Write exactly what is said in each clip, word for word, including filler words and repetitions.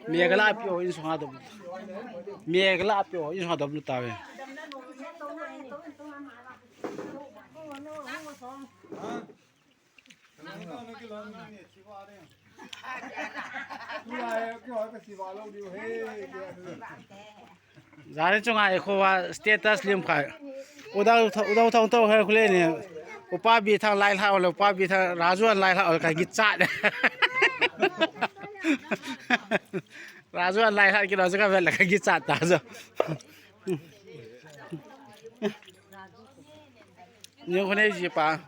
Megala pio in song adom. Megala pio in song adom lu ta ve. Jani chunga e khowa status lim khai. Udau udau thong thong hai khule ni. Upa bi thang lai hlau le upa bi thang Raju an lai hlau ka gichat. Raju an lai hlau ki Raju ka vel ka gichat ta jo. Ni khone ji pa.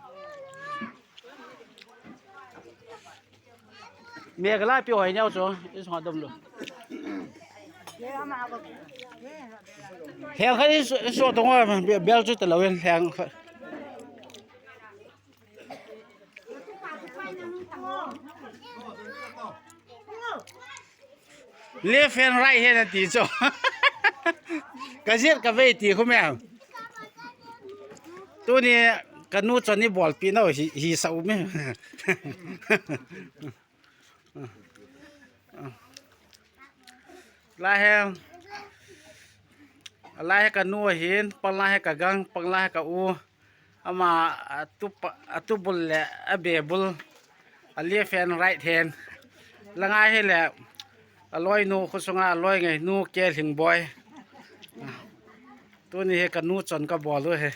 Megala pio hai neo cho, is hot dom lo. Heng khat is so tong bel chu ta lo heng khat. Left hand, right hand ati cho. Ka jet ka vei ti khu me. Tuni ka nu cho ni bol pi no hi, hi sa u me. Lai he, lai he ka nu ahin, pang lai he ka gang, pang lai he ka u. Ama atu pa, atu bul le abe bul. A left hand, right hand. Langa hi le, a loi nu khusunga, a loi ngai nu ke hling boi. Tuni he ka nu chon ka bol u he.